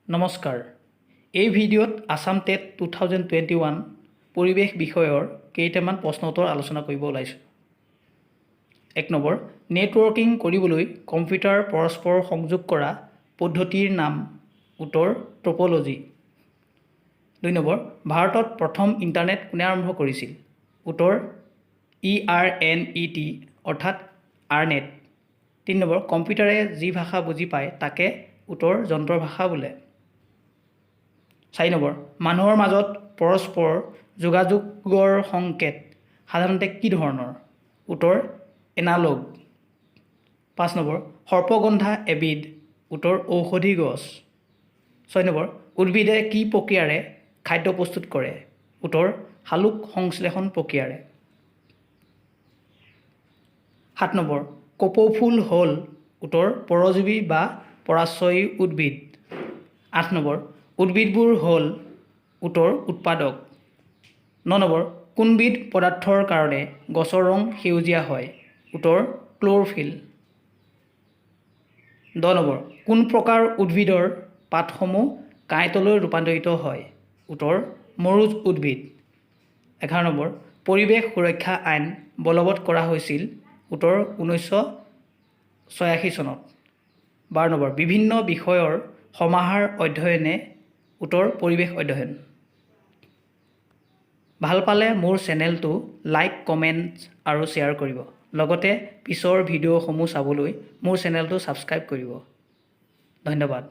নমস্কাৰ, এই ভিডিঅ'ত আছাম টেট 2021 পৰিৱেশ বিষয়ৰ কেইটামান প্ৰশ্ন উত্তৰ আলোচনা কৰিব ওলাইছোঁ। 1 নম্বৰ, নেটৱৰ্কিং কৰিবলৈ কম্পিউটাৰ পৰস্পৰ সংযোগ কৰা পদ্ধতিৰ নাম? উত্তৰ ট'প'লজি। 2 নম্বৰ, ভাৰতত প্ৰথম ইণ্টাৰনেট কোনে আৰম্ভ কৰিছিল? উত্তৰ ইআৰএনইটি অৰ্থাৎ আৰনেট। 3 নম্বৰ, কম্পিউটাৰে যি ভাষা বুজি পায় তাকে? উত্তৰ যন্ত্ৰৰ ভাষা বোলে। 4 নম্বৰ, মানুহৰ মাজত পৰস্পৰ যোগাযোগৰ সংকেত সাধাৰণতে কি ধৰণৰ? উত্তৰ এনালগ। 5 নম্বৰ, সৰ্পগন্ধা এবিধ? উত্তৰ ঔষধি গছ। 6 নম্বৰ, উদ্ভিদে কি প্ৰক্ৰিয়াৰে খাদ্য প্ৰস্তুত কৰে? উত্তৰ সালোক সংশ্লেষণ প্ৰক্ৰিয়াৰে। 7 নম্বৰ, কপৌ ফুল হ'ল? উত্তৰ পৰজীৱী বা পৰাশ্ৰয়ী উদ্ভিদ। 8 নম্বৰ, উদ্ভিদবোৰ হ'ল? উত্তৰ উৎপাদক। 9 নম্বৰ, কোনবিধ পদাৰ্থৰ কাৰণে গছৰ ৰং সেউজীয়া হয়? উত্তৰ ক্ল'ৰফিল। 10 নম্বৰ, কোন প্ৰকাৰ উদ্ভিদৰ পাতসমূহ কাঁইটলৈ ৰূপান্তৰিত হয়? উত্তৰ মৰুজ উদ্ভিদ। 11 নম্বৰ, পৰিৱেশ সুৰক্ষা আইন বলবৎ কৰা হৈছিল? উত্তৰ 1986 চনত। 12 নম্বৰ, বিভিন্ন বিষয়ৰ সমাহাৰ অধ্যয়নে? উত্তৰ পৰিৱেশ অধ্যয়ন। ভাল পালে মোৰ চেনেলটো লাইক, কমেণ্ট আৰু শ্বেয়াৰ কৰিব। লগতে পিছৰ ভিডিঅ'সমূহ চাবলৈ মোৰ চেনেলটো ছাবস্ক্ৰাইব কৰিব। ধন্যবাদ।